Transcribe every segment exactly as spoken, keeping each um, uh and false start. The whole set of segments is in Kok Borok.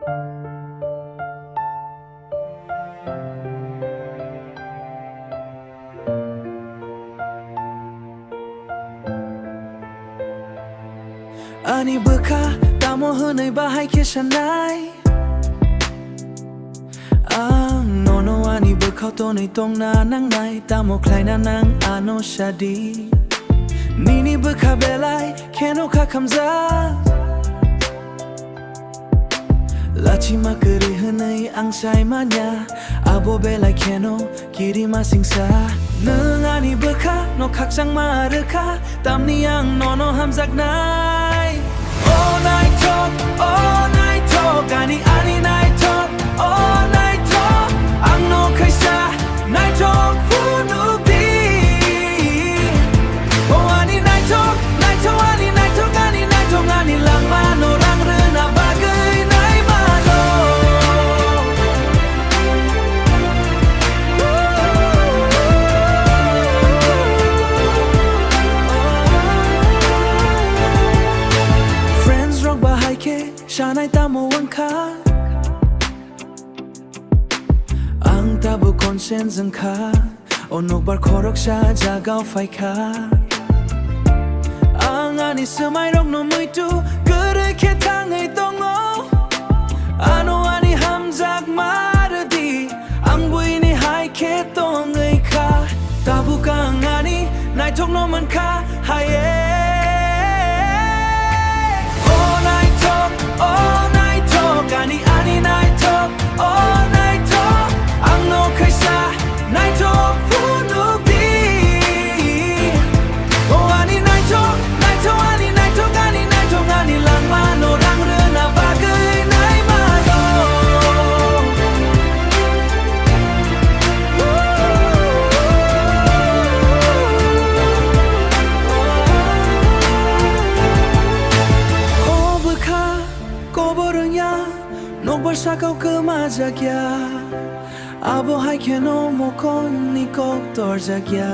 Ani bwkha tamo hwnwi bahai khe sanai? Ang nono ani bwkhao tonwi tongna nangnai, tamo khlaina nang ano sadi? Nini bwkha belai kheno kha khamjak. Lachima kwrwi hwnwi ang sai manya, abo belai kheno kirima singsa. Nwng ani bwkha no khakchangma rwkha, tamni ang nono hamjaknai. O naithok, o naithok, ani, ani naithok, o naithok, ang no khaisa naithok phunuk di. O ani naithok, naithok, ani naithok, ani naithok, ani langma no rang rwna bagwi naima no. Friends rok bahai khe sanai tamo wngkha. Ang tabuk conscience wngkha, o nokbar khoroksa jagao phaikha. Ang ani swmairokno muitu kwrwi khe thangwi tongo. Ano ani hamjakma rwdi, ang buini hai khe tongwi kha. Tabuk ang ani naithokno mankha, haye. O naithok, o naithok, ani, ani naithok, o naithok, ang no khaisa naithok phunuk di. O ani naithok, naithok, ani naithok, ani naithok, ani langma no rang rwna bagwi naima no. O bwkha kobor wngya, nokbar sakao kwmajakya. Abo hai kheno mokolni kok torjakya.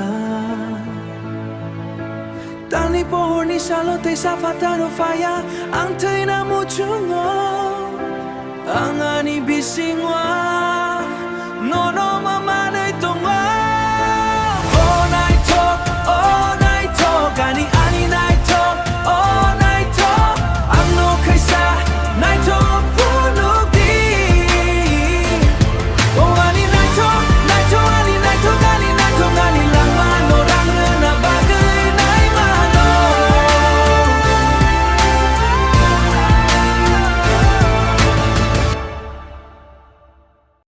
Talni pohorni salo teisa phataro phaiya, ang thwina muchungo. Ang ani bisingo